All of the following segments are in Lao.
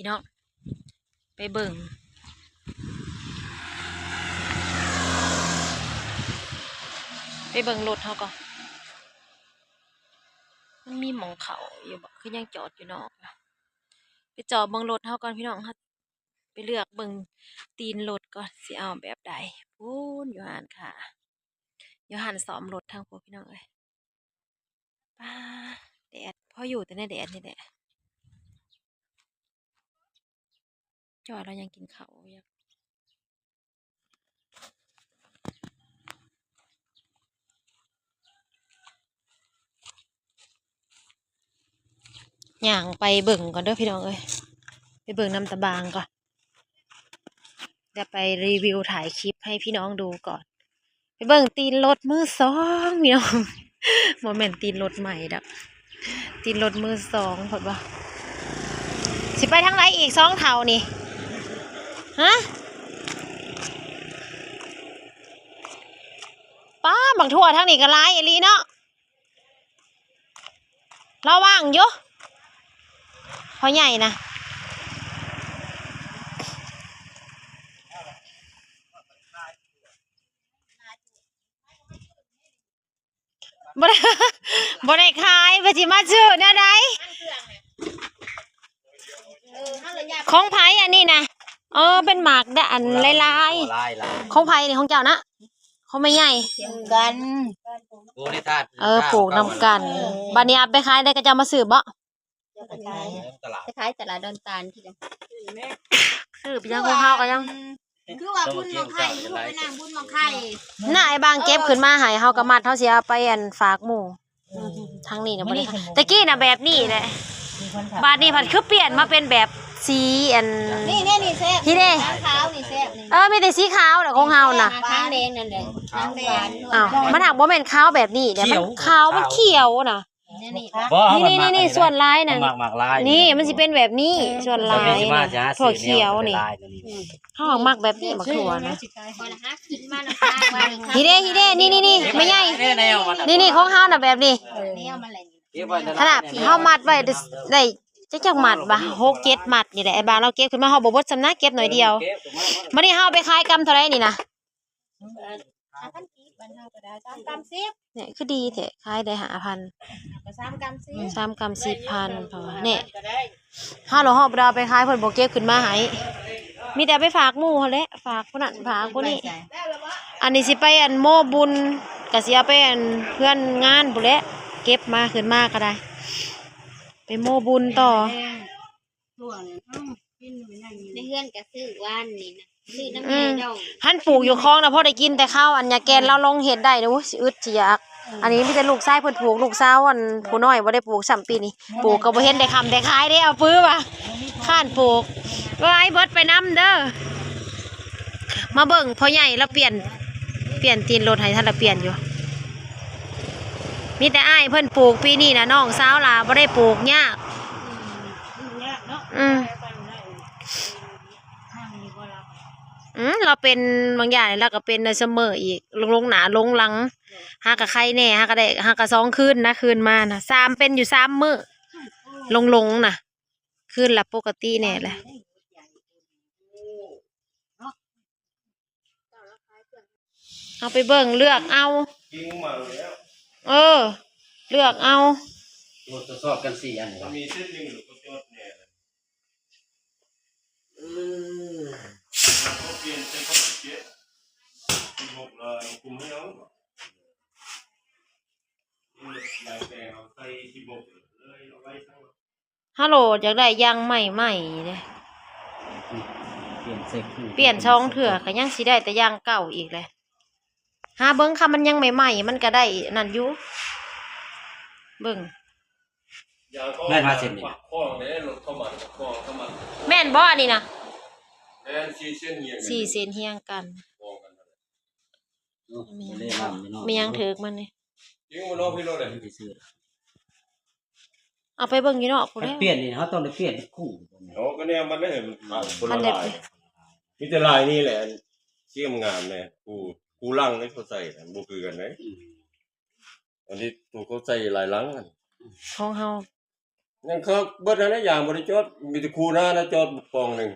ພີ່ນ້ອງ ໄປເບິ່ງ ໄປເບິ່ງລົດເຮົາກ່ອນ ມັນມີໝ່ອງເຂົ້າຢູ່ບໍ່ ຄືຍັງຈອດຢູ່ນອກ. ໄປເຈາະເບິ່ງລົດເຮົາກ່ອນພີ່ນ້ອງ ເຮົາໄປເລືອກເບິ່ງຕີນລົດກ່ອນ ຊິເອົາແບບໃດ. ພຸ້ນຢູ່ຮ້ານຄ້າ ຢູ່ຮ້ານສ້ອມລົດທາງພຸ້ນພີ່ນ້ອງເອີຍ. ປ້າ ແດດ ພໍຢູ່ແຕ່ໃນແດດນີ້ແຫຼະ. ຈ້ອຍລາວຍັງກິນເຂົ້າຢູ່ ຍ່າງໄປເບິ່ງກ່ອນເດີພີ່ນ້ອງເອີຍ ໄປເບິ່ງນຳຕາບາງກ່ອນ ແລ້ວໄປຣີວິວຖ່າຍຄລິບໃຫ້ພີ່ນ້ອງດູກ່ອນ. ໄປເບິ່ງຕີນລົດມືສອງພີ່ນ້ອງ ບໍ່ແມ່ນຕີນລົດໃໝ່ດອກ ຕີນລົດມືສອງເພິ່ນວ່າ. ຊິໄປທາງໃດອີກສອງເຖົ້ານີ້ ຮະ? ປ້າ ບັກຖົ່ວທາງນີ້ກໍຫຼາຍອີ່ຫຼີເນາະ. ລະວັງຢູ່ ພໍ່ໃຫຍ່ນະ ບໍ່ໄດ້ ບໍ່ໄດ້ຂາຍ ເພິ່ນຊິມາຊື້ແນວໃດ? ຂອງໃຜອັນນີ້ນະ? ເອີ ເປັນໝາກດະ ອັນຫຼາຍໆ ຫຼາຍໆ ຂອງໃຜນີ້? ຂອງເຈົ້ານະ? ຂອງແມ່ໃຫຍ່ ຄືກັນ ເອີ ປູກນຳກັນ. ເອີ ບາດນີ້ເອົາໄປຂາຍໄດ້ ເຂົາເຈົ້າມາຊື້ບໍ່? ເຈົ້າກໍຂາຍ ຕະຫຼາດ ໄປຂາຍຕະຫຼາດດອນຕານຄືກັນ. ຊື້ໄປຍັງ ຂອງເຮົາກໍຍັງ ຄືວ່າບຸນບັ້ງໄຟ ຄືວ່າໄປນຳບຸນບັ້ງໄຟ ນະ ອ້າຍບາງເກັບຂຶ້ນມາໃຫ້ ເຮົາກໍມັດ ເຮົາຊິເອົາໄປ ອັນ ຝາກໝູ່. ອືມ ທາງນີ້ນະ ບໍ່ໄດ້ ແຕ່ກີ້ນະແບບນີ້ແຫຼະ ບາດນີ້ພັດຄືປ່ຽນມາເປັນແບບສີອັນ ນີ້ໆ ນີ້ແຊບ ທີ່ເດ້ ຂາວນີ້ແຊບນີ້. ເອີ ມີແຕ່ສີຂາວແຫຼະຂອງເຮົານະ ຂາວແດງນັ້ນແຫຼະ ຂາວແດງ. ອ້າວ ມັນຫາກບໍ່ແມ່ນຂາວແບບນີ້ເດ້ ມັນຂາວ ມັນຂຽວນະ. ນີ້ໆ ສ່ວນຫຼາຍນະ ໝາກ ໝາກລາຍ ນີ້ມັນຊິເປັນແບບນີ້ ເອີ ສ່ວນຫຼາຍ ຖົ່ວຂຽວນີ້ ເຮົາມັກແບບນີ້ ໝາກຖົ່ວນະ. ນີ້ເດ້ ນີ້ເດ້ ນີ້ໆ ແມ່ໃຫຍ່ ນີ້ໆ ຂອງເຮົານະແບບນີ້. ຂະໜາດເຮົາມັດໄວ້ໄດ້ ຈັກ ຈັກມັດວະ ຫົກເຈັດມັດນີ້ແຫຼະ ອ້າຍບາງລາວເກັບຂຶ້ນມາ ເຮົາບໍ່ເບິດຊ້ຳນະ ເກັບໜ້ອຍດຽວ. ບັດນີ້ເຮົາເອົາໄປຂາຍກຳເທົ່າໃດນີ້ນະ? ຫ້າພັນກີບ ບ້ານເຮົາກໍໄດ້ ສາມກຳສິບ. ນີ້ຄືດີແທ້ ຂາຍໄດ້ຫ້າພັນ ກໍສາມກຳສິບ ສາມກຳສິບພັນ ເພາະວ່າ ນີ້ ເຮົາລະເຮົາບໍ່ໄດ້ເອົາໄປຂາຍ ເພິ່ນບໍ່ເກັບຂຶ້ນມາໃຫ້ ມີແຕ່ເອົາໄປຝາກໝູ່ຫັ້ນແຫຼະ ຝາກຜູ້ນັ້ນ ຝາກຜູ້ນີ້. ອັນນີ້ຊິໄປ ອັນ ໂມບຸນ ກໍຊິເອົາໄປ ອັນ ເຮືອນງານພຸ້ນແຫຼະ ເກັບມາ ຂຶ້ນມາກໍໄດ້ ໄປໂມບຸນຕໍ່. ໃນເຮືອນກໍຊື້ວານນີ້ນະ ຊື້ນຳ ອືມ ຍາຍດອງ ຄັນປູກຢູ່ຄອງນະ ພໍໄດ້ກິນແຕ່ເຂົ້າ. ອັນຍາແກນລາວລົງເຮັດໄດ້ ໂອ້ຍ ຊິອຶດຊິຢາກ. ເອີ ອັນນີ້ມີແຕ່ລູກຊາຍເພິ່ນປູກ ລູກສາວ ອັນ ຜູ້ນ້ອຍບໍ່ໄດ້ປູກຊ້ຳປີນີ້ ປູກກໍບໍ່ເຫັນໄດ້ຄ້າໄດ້ຂາຍເດ້ ເອົາປືວ່າ ຄ້ານປູກ. ເອີ ເບິດໄປນຳເດີ. ມາເບິ່ງພໍ່ໃຫຍ່ລາວປ່ຽນ ປ່ຽນຕີນລົດໃຫ້ ທັນລະປ່ຽນຢູ່. ມີແຕ່ອ້າຍເພິ່ນປູກປີນີ້ນະ ນ້ອງສາວລາບໍ່ໄດ້ປູກ ຍາກ. ອືມ ຍາກເນາະ ອືມ ອືມ ລາວເປັນບາງຢ່າງ ລາວກໍເປັນໄດ້ສະເໝີອີກ ລົງໜ້າລົງຫຼັງ. ຫາກໍໄຄແດ່ ຫາກໍໄດ້ ຫາກໍສອງຄືນນະ ຄືນມານະ ສາມ ເປັນຢູ່ສາມມື້ ລົງໆນະ ຄືນລະປົກກະຕິແດ່ແຫຼະ. ເຮົາໄປເບິ່ງເລືອກເອົາ ເອີ ເລືອກເອົາ ໂອ້ ທົດສອບກັນສີ່ອັນນີ້ ມັນມີເສັ້ນໜຶ່ງ ແລ້ວກໍຈອດແນ່ ເອີ ເຮົາປ່ຽນໃສ່ຂໍ້ສິບເຈັດ ສິບຫົກ ແລ້ວຄຸມໃຫ້ເຮົາ ເຮົາໃສ່ສິບຫົກ ເລີຍເອົາໄວ້ຊັ້ນ. ຮາໂຫຼ ຢາກໄດ້ຢາງໃໝ່ໆເດ້ ປ່ຽນໃສ່ຄູ່ ປ່ຽນສອງເທື່ອກໍຍັງຊິໄດ້ແຕ່ຢາງເກົ່າອີກແຫຼະ. ຫາເບິ່ງ ຄັນມັນຍັງໃໝ່ໆ ມັນກໍໄດ້ນັ້ນຢູ່ ເບິ່ງ. ແມ່ນວ່າເສັ້ນນີ້ ແມ່ນບໍ່ອັນນີ້ນະ? ແມ່ນ ສີ່ເສັ້ນຮຽງ ສີ່ເສັ້ນຮຽງກັນ ແມ່ນຫຍັງຖືກມັນນີ້? ເອົາໄປເບິ່ງຢູ່ນອກພຸ້ນແຫຼະ ຄັນປ່ຽນນີ້ເຮົາຕ້ອງໄດ້ປ່ຽນເປັນຄູ່. ໂອ້ ກໍແນວມັນໄດ້ ມັນຄົນລະລາຍ ມີແຕ່ລາຍນີ້ແຫຼະ ອັນສີງາມແດ່ ຄູ່ ຄູ່ຫຼັງເດ້ ເຂົາໃສ່ນະ ບໍ່ຄືກັນເດ້. ອືມ ອັນນີ້ໂຕເຂົາໃສ່ຫຼາຍຫຼັງ ຂອງເຮົາ ຍັງເຄີກເບິດຫັ້ນແຫຼະ ຢາງບໍ່ໄດ້ຈອດ ມີແຕ່ຄູ່ໜ້ານະຈອດປ່ອງໜຶ່ງ.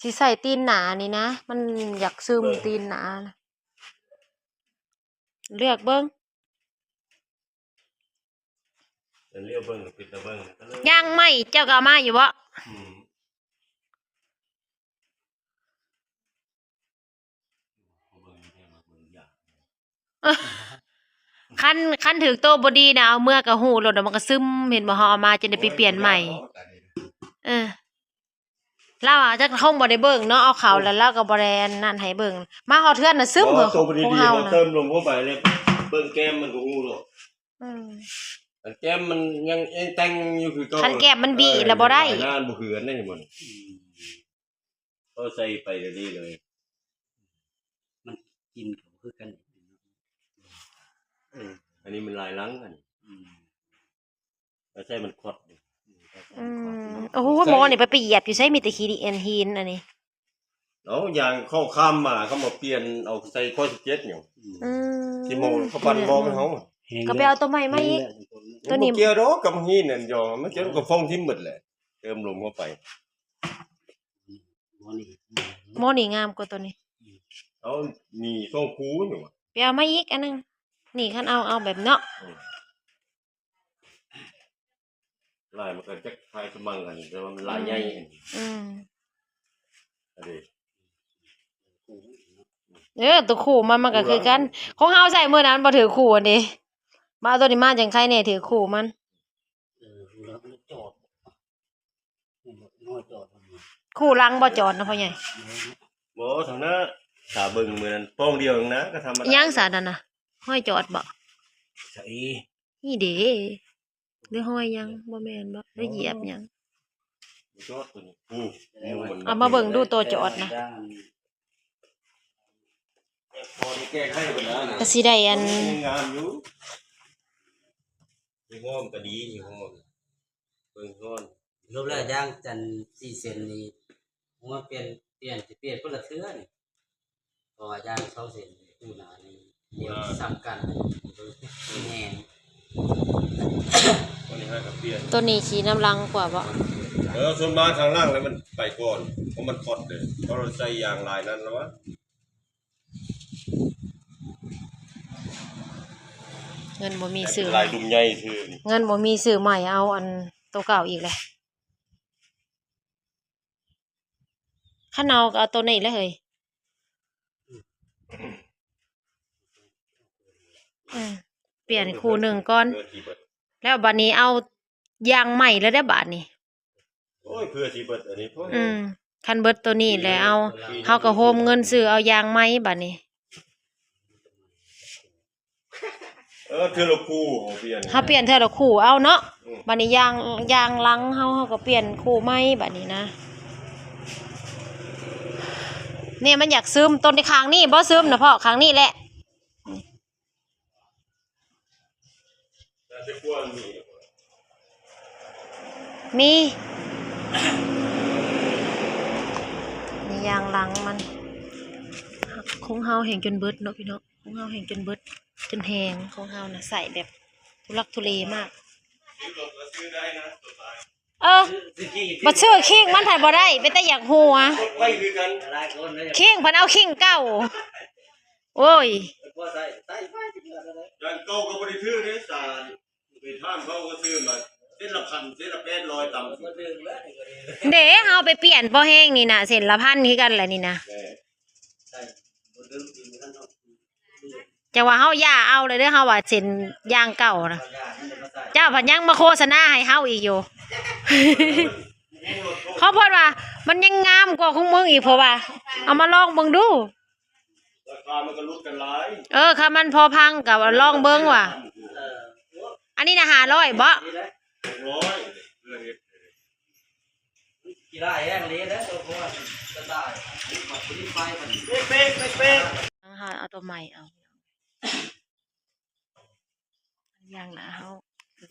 ຊິໃສ່ຕີນໜານີ້ນະ ມັນຢາກຊຶມ ເບິ່ງ ຕີນໜານະ ເລືອກເບິ່ງ ເລືອກເບິ່ງ ເປັນຕາເບິ່ງ ຢ່າງໃໝ່ເຈົ້າກໍເອົາມາຢູ່ບໍ່? ອືມ ຄັນ ຄັນຖືກໂຕບໍ່ດີນະ ເອົາເມືອກໍຮູ້ໂລດ ມັນກໍຊຶມ ເຫັນບໍ່? ເຮົາເອົາມາຈະໄດ້ໄປປ່ຽນໃໝ່. ເອີ ລາວອາດຈະຄົງບໍ່ໄດ້ເບິ່ງເນາະ ເອົາເຂົ້າແລ້ວລາວກໍບໍ່ໄດ້ອັນນັ້ນໃຫ້ເບິ່ງ ມາຮອດເຮືອນນະຊຶມ ຂອງເຮົານະ ເຕີມລົມເຂົ້າໄປເລີຍ ເບິ່ງແກ້ມມັນກໍຮູ້ໂລດ. ອືມ ຄັນແກ້ມມັນຍັງເອງແຕ່ງຢູ່ຄືເກົ່າ ຄັນແກ້ມມັນບີແລ້ວບໍ່ໄດ້ ເອີ ບໍ່ຄືກັນເດ້ ເຫັນບໍ່ນີ້? ອືມ ເຂົາໃສ່ໄປແນວນີ້ເລີຍ ມັນກິນກໍບໍ່ຄືກັນ. ເອີ ອັນນີ້ມັນຫຼາຍຫຼັງ ອັນນີ້ ອືມ ແລ້ວໃສ່ມັນຄອດ. ອືມ ໂອ້ໂຫ ໝໍນີ້ໄປ ໄປຢຽບຢູ່ໃສ ມີແຕ່ຂີ້ດິນຫີນອັນນີ້. ເອົາ ຢາງເຂົ້າຂ້າມມາ ເຂົາມາປ່ຽນເອົາໃສ່ຂໍ້ສິບເຈັດຢູ່. ອືມ ທີ່ໝໍເຂົາປັ່ນໝໍໃຫ້ເຮົາ ກໍໄປເອົາຕົວໃໝ່ມາອີກ. ຕົວນີ້ບໍ່ກ່ຽວດອກກັບຫີນນັ້ນ ຢອງມັນຈະກະຟອງຖິ້ມໝົດແຫຼະ ເຕີມລົມເຂົ້າໄປ. ໝໍນີ້ ໝໍນີ້ງາມກວ່າຕົວນີ້. ເອົາ ມີສອງຄູ່ຢູ່ຫວາ ໄປເອົາມາອີກອັນໜຶ່ງ. ນີ້ຄັນເອົາ ເອົາແບບເນາະ ອືມ ລາຍມັນກໍຈັກຄ້າຍສະມັງກັນ ແຕ່ວ່າມັນລາຍໃຫຍ່. ອືມ ອັນນີ້ ເອີ ຕົວຄູ່ມັນ ມັນກໍຄືກັນ ຂອງເຮົາໃສ່ມື້ນັ້ນບໍ່ຖືກຄູ່ອັນນີ້ ມາເອົາຕົວນີ້ມາຈັ່ງໄຄແດ່ ຖືກຄູ່ມັນ. ເອີ ແລ້ວມັນຈອດ ຫ້ອຍຈອດ ຄູ່ຫຼັງບໍ່ຈອດນະພໍ່ໃຫຍ່? ບໍ່ ທາງໜ້າ ຖ້າເບິ່ງມື້ນັ້ນປ່ອງດຽວນະ ກໍທຳມະດາ. ອີຫຍັງຊະນັ້ນນະ ຫ້ອຍຈອດບໍ່? ໃສ ນີ້ເດ້ ຫຼືຫ້ອຍຫຍັງ? ບໍ່ແມ່ນບໍ່ ຫຼືຢຽບຫຍັງ? ຈອດຕົວນີ້ ອືມ ເອົາມາເບິ່ງດູໂຕຈອດນະ. ກໍຊິໄດ້ອັນ ງາມຢູ່ ຍີ່ຫໍ້ມັນກໍດີ ຍີ່ຫໍ້ ເບິ່ງກ່ອນ ສະຫຼຸບແລ້ວຢາງຈັນສີ່ເສັ້ນນີ້ ມັນປ່ຽນ ປ່ຽນ ຊິປ່ຽນຄົນລະເທື່ອນີ້ ເພາະວ່າຢາງສອງເສັ້ນ ຄູ່ໜ້ານີ້ ດຽວສ່ຳກັນ ແຮງ ຕົວນີ້ໃຫ້ກໍປ່ຽນ ຕົວນີ້ຊິນຳຫຼັງກວ່າບໍ່? ເອີ ສ່ວນມາກທາງຫຼັງແລ້ວມັນໄປກ່ອນ ເພາະມັນຄອດເດ້ ເພາະເຮົາໃສ່ຢາງລາຍນັ້ນແລ້ວວະ. ເງິນບໍ່ມີຊື້ ລາຍດຸ່ມໃຫຍ່ຊື່ນີ້ ເງິນບໍ່ມີຊື້ໃໝ່ ເອົາອັນໂຕເກົ່າອີກແຫຼະ. ຄັນເອົາກໍເອົາໂຕນີ້ແຫຼະເຮີ້ຍ. ເອີ ປ່ຽນຄູ່ໜຶ່ງກ່ອນ ແລ້ວບາດນີ້ເອົາຢາງໃໝ່ແລ້ວເດ້ບາດນີ້. ໂອ້ຍ ເພື່ອຊິເບິດອັນນີ້ ອືມ ຄັນເບິດໂຕນີ້ແຫຼະ ເອົາ ເຮົາກໍໂຮມເງິນຊື້ເອົາຢາງໃໝ່ບາດນີ້. ເອີ ເທື່ອລະຄູ່ ເຮົາປ່ຽນ ເຮົາປ່ຽນເທື່ອລະຄູ່ເອົາເນາະ. ອືມ ບາດນີ້ຢາງ ຢາງຫຼັງເຮົາ ເຮົາກໍປ່ຽນຄູ່ໃໝ່ບາດນີ້ນະ. ນີ້ມັນຢາກຊຶມ ຕົ້ນທີ່ຂ້າງນີ້ບໍ່ຊຶມນະພໍ່ ຂ້າງນີ້ແຫຼະ. ມີ ມີຢາງຫຼັງມັນ ຂອງເຮົາແຮ່ງຈົນເບິດເນາະພີ່ນ້ອງ ຂອງເຮົາແຮ່ງຈົນເບິດ ຈົນແຮງ ຂອງເຮົານະໃຊ້ແບບທຸລັກທຸເລມາກ. ເອີ ບັດຊື້ຄີງມັນພັດບໍ່ໄດ້ ເປັນຕາຢາກຫົວ ຄີງພັດເອົາຄີງເກົ່າ. ໂອ້ຍ ຢ່າງເກົ່າກໍບໍ່ໄດ້ຖືກເດ້ ສານ ໄປຖາມເຂົາກໍຊື້ມາເສັ້ນລະພັນ ເສັ້ນລະແປດຮ້ອຍ ຕ່ຳສຸດເດ້. ເຮົາໄປປ່ຽນພໍແຮງນີ້ນະ ເສັ້ນລະພັນຄືກັນແຫຼະນີ້ນະ. ຈັ່ງວ່າເຮົາຢ່າເອົາເລີຍເດີ ເຮົາວ່າເສັ້ນຢາງເກົ່ານະ ເຈົ້າພັດຍັງມາໂຄສະນາໃຫ້ເຮົາອີກຢູ່. ເຂົາເພິ່ນວ່າມັນຍັງງາມກວ່າຂອງມຶງອີກ ເພາະວ່າເອົາມາລອງເບິ່ງດູ. ລາຄາມັນກໍຫຼຸດກັນຫຼາຍ. ເອີ ຄັນມັນພໍຟັງກໍລອງເບິ່ງວ່າ ອັນນີ້ນະ ຫ້າຮ້ອຍບໍ? ຫົກຮ້ອຍ ເພື່ອເຮັດ ຂີ້ຮ້າຍແຮງເລີຍແຫຼະ ໂຕ ເພາະວ່າສະຕາຍ ມັນບໍ່ໄດ້ໄປ ມັນເປັກໆ ເອົາ ເອົາຕົວໃໝ່ເອົາ ຢ່າງໜ້າເຮົາ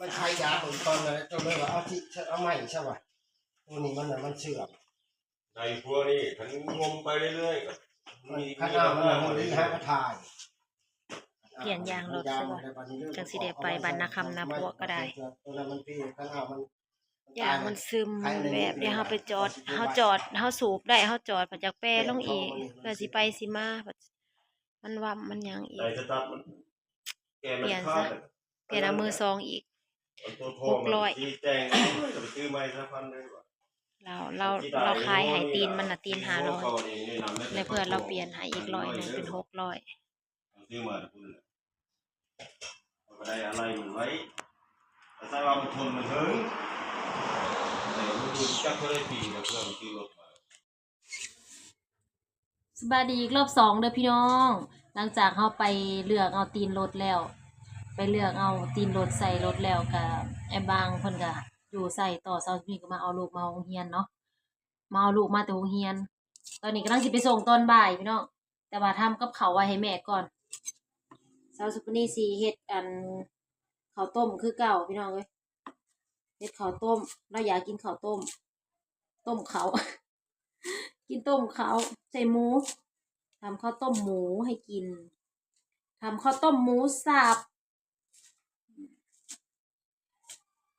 ມັນໃຊ້ຢາຕົນຕອນນັ້ນ ເຈົ້າເລີຍວ່າເອົາຊິ ເອົາໃໝ່ຊະວ່າ ໂຕນີ້ມັນ ມັນເສື່ອມ. ໃນພວກນີ້ ຄັນງົມໄປເລື້ອຍໆ ກໍມີ ຄັນເອົາມັນ ມັນມີຫາກະຖ່າຍ. ປ່ຽນຢາງລົດຊະກ່ອນ ຈັ່ງຊິໄດ້ໄປບ້ານນາຄຳນາພວກກໍໄດ້. ຢາງມັນຊຶມ ແບບດຽວເຮົາໄປຈອດ ເຮົາຈອດ ເຮົາສູບໄດ້ ເຮົາຈອດ ພັດຢາກແປລົງອີກ ເພື່ອຊິໄປຊິມາ ມັນວັ່ມມັນຫຍັງອີກ. ປ່ຽນຊະ ປ່ຽນເອົາມືສອງອີກ ຫົກຮ້ອຍ. ລາວ ລາວ ລາວຂາຍໃຫ້ຕີນມັນນະ ຕີນຫ້າຮ້ອຍ ແລ້ວເພື່ອນລາວປ່ຽນໃຫ້ອີກຮ້ອຍໜຶ່ງເປັນຫົກຮ້ອຍ. ຊື້ມາແຕ່ພຸ້ນແຫຼະ ເຮົາກໍໄດ້ອາໄຫຼ່ມັນໄວ້ ແຕ່ວ່າມັນທົນມັນເຖິງ ແຕ່ມັນຢູ່ຈັກເທົ່າໃດປີແລ້ວເພື່ອມັນຊື້ລົດມາ. ສະບາຍດີອີກລອບສອງເດີພີ່ນ້ອງ. ຫຼັງຈາກເຮົາໄປເລືອກເອົາຕີນລົດແລ້ວ ໄປເລືອກເອົາຕີນລົດໃສ່ລົດແລ້ວ ກະອ້າຍບາງເພິ່ນກະຢູ່ໃສ່ຕໍ່ ເຊົ້ານີ້ກໍມາເອົາລູກມາໂຮງຮຽນເນາະ ມາເອົາລູກມາແຕ່ໂຮງຮຽນ. ຕອນນີ້ກຳລັງຊິໄປສົ່ງຕອນບ່າຍພີ່ນ້ອງ ແຕ່ວ່າທຳກັບເຂົ້າໄວ້ໃຫ້ແມ່ກ່ອນ. ສາວສຸປະນີຊິເຮັດອັນ ເຂົ້າຕົ້ມຄືເກົ່າພີ່ນ້ອງເອີຍ ເຮັດເຂົ້າຕົ້ມ ລາວຢາກກິນເຂົ້າຕົ້ມ ຕົ້ມເຂົ້າ ກິນຕົ້ມເຂົ້າໃສ່ໝູ ທຳເຂົ້າຕົ້ມໝູໃຫ້ກິນ ທຳເຂົ້າຕົ້ມໝູສັບ.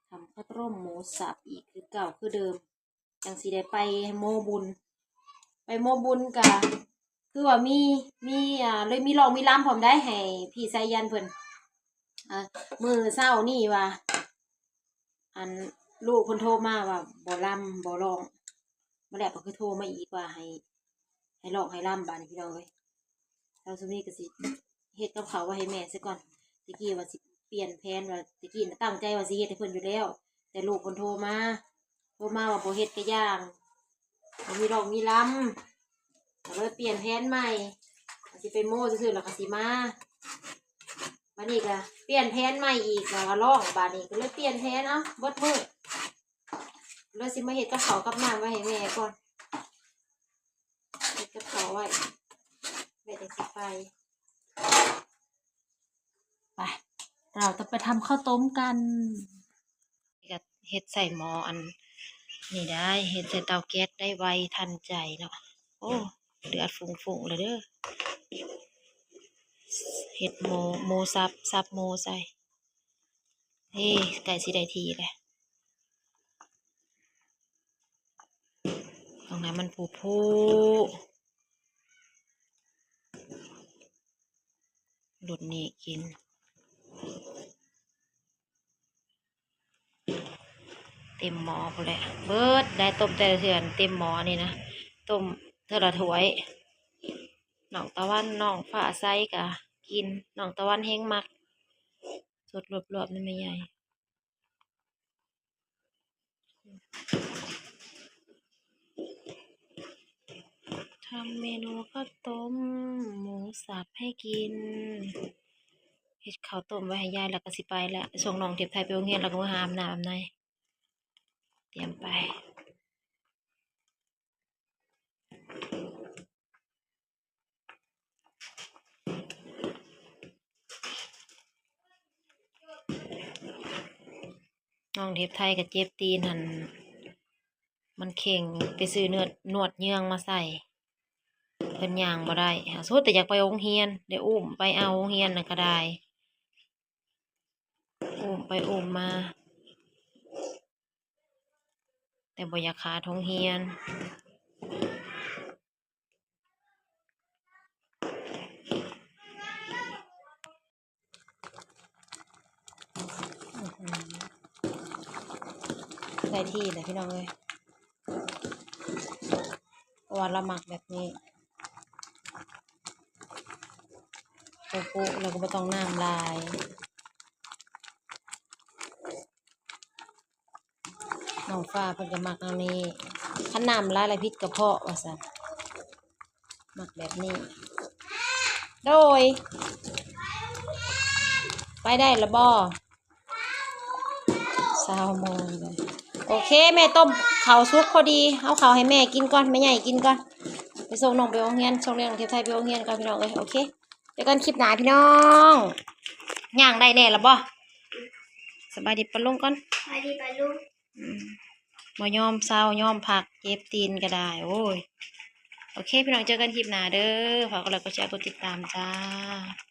ທຳເຂົ້າຕົ້ມໝູສັບອີກຄືເກົ່າຄືເດີມ ຈັ່ງຊິໄດ້ໄປໂມບຸນ. ໄປໂມບຸນກະຄືວ່າມີ ມີ ອ່າ ເລີຍມີຮ້ອງມີລຳພ້ອມໄດ໋ ໃຫ້ພີ່ສາຍຢັນເພິ່ນ. ອ່າ ມື້ເຊົ້ານີ້ວ່າ ອັນ ລູກເພິ່ນໂທມາວ່າບໍ່ລຳບໍ່ຮ້ອງ ມື້ແລກກໍຄືໂທມາອີກວ່າໃຫ້ ໃຫ້ຮ້ອງໃຫ້ລຳ. ບາດນີ້ພີ່ນ້ອງເອີຍ ເຊົ້າຊຸມນີ້ກໍຊິເຮັດກັບເຂົ້າໄວ້ໃຫ້ແມ່ຊະກ່ອນ. ແຕ່ກີ້ວ່າຊິປ່ຽນແຜນ ວ່າແຕ່ກີ້ນະຕັ້ງໃຈວ່າຊິເຮັດໃຫ້ເພິ່ນຢູ່ແລ້ວ ແຕ່ລູກເພິ່ນໂທມາ ໂທມາວ່າບໍ່ເຮັດກະຢ່າງ ບໍ່ມີຮ້ອງມີລຳ ກໍເລີຍປ່ຽນແຜນໃໝ່ ວ່າຊິໄປໂມຊື່ໆ ແລ້ວກໍຊິມາ. ບາດນີ້ກໍປ່ຽນແຜນໃໝ່ອີກ ແລ້ວກໍຮ້ອງ ບາດນີ້ກໍເລີຍປ່ຽນແຜນ ເອົ້າ ເບິດມື້ ເລີຍຊິມາເຮັດກັບເຂົ້າກັບນ້ຳໄວ້ໃຫ້ແມ່ກ່ອນ ເຮັດກັບເຂົ້າໄວ້ ແມ່ຈັ່ງຊິໄປ. ໄປ ເຮົາຈະໄປທຳເຂົ້າຕົ້ມກັນ. ກໍເຮັດໃສ່ໝໍ້ອັນນີ້ໄດ້ ເຮັດໃສ່ເຕົາແກັສໄດ້ໄວທັນໃຈເນາະ. ໂອ້ ເລືອດຟຸ້ງໆ ແລ້ວເດີ. ເຮັດໝູ ໝູສັບ ສັບໝູໃສ່. ເອີ ໃກ້ຊິໄດ້ທີ່ແລ້ວ ຕ້ອງໃຫ້ມັນຟູໆ ລຸ້ນນີ້ກິນ ເຕັມໝໍ້ພຸ້ນແຫຼະ ເບິດໄດ້. ຕົ້ມແຕ່ລະເທື່ອເຕັມໝໍ້ນີ້ນະ ຕົ້ມເທື່ອລະຖ້ວຍ. ນ້ອງຕາວັນ ນ້ອງຟ້າໃສກະກິນ ນ້ອງຕາວັນແຮງມັກ ສົດລວບໆ ນຳແມ່ໃຫຍ່. ທຳເມນູເຂົ້າຕົ້ມໝູສັບໃຫ້ກິນ. ເຮັດເຂົ້າຕົ້ມໄວ້ໃຫ້ຍາຍ ແລ້ວກໍຊິໄປແລ້ວ ສົ່ງນ້ອງເທບໄທໄປໂຮງຮຽນ ແລ້ວກໍມາຫາອາບນ້ຳອາບໃນ ຕຽມໄປ. ນ້ອງເທບໄທກໍເຈັບຕີນຫັ້ນ ມັນເຄັ່ງໄປຊື້ເນື້ອ ນວດເຍືອງມາໃສ່ ເພິ່ນຍ່າງບໍ່ໄດ້ ຫາສຸດແຕ່ຢາກໄປໂຮງຮຽນ ໄດ້ອຸ້ມໄປເອົາໂຮງຮຽນນັ້ນກໍໄດ້ ອຸ້ມໄປອຸ້ມມາ ແຕ່ບໍ່ຢາກຂາດໂຮງຮຽນ. ໄດ້ທີ່ແລ້ວພີ່ນ້ອງເອີຍ ເພາະວ່າລາວມັກແບບນີ້ ໂປະໆ ແລ້ວກໍບໍ່ຕ້ອງນ້ຳຫຼາຍ. ນ້ອງຟ້າເພິ່ນກໍມັກແນວນີ້ ຄັນນ້ຳຫຼາຍແລ້ວຜິດກະເພາະວ່າຊັ້ນ ມັກແບບນີ້. ໂດຍ ໄປໄດ້ລະບໍ່? ຊາວໂມງເລີຍ. ໂອເຄ ແມ່ຕົ້ມເຂົ້າສຸກພໍດີ ເອົາເຂົ້າໃຫ້ແມ່ກິນກ່ອນ ແມ່ໃຫຍ່ກິນກ່ອນ ໄປສົ່ງນ້ອງໄປໂຮງຮຽນ ສົ່ງນ້ອງເທບໄທໄປໂຮງຮຽນກ່ອນ ພີ່ນ້ອງເອີຍ. ໂອເຄ ເຈີກັນຄລິບໜ້າພີ່ນ້ອງ. ຍ່າງໄດ້ແນ່ລະບໍ່? ສະບາຍດີປ້າລຸງກ່ອນ ສະບາຍດີປ້າລຸງ. ອືມ ບໍ່ຍອມເຊົາ ຍອມພັກ ເຈັບຕີນກໍໄດ້ ໂອ້ຍ. ໂອເຄ ພີ່ນ້ອງ ເຈີກັນຄລິບໜ້າເດີ ຝາກກົດໄລກົດແຊ ກົດຕິດຕາມຈ້າ.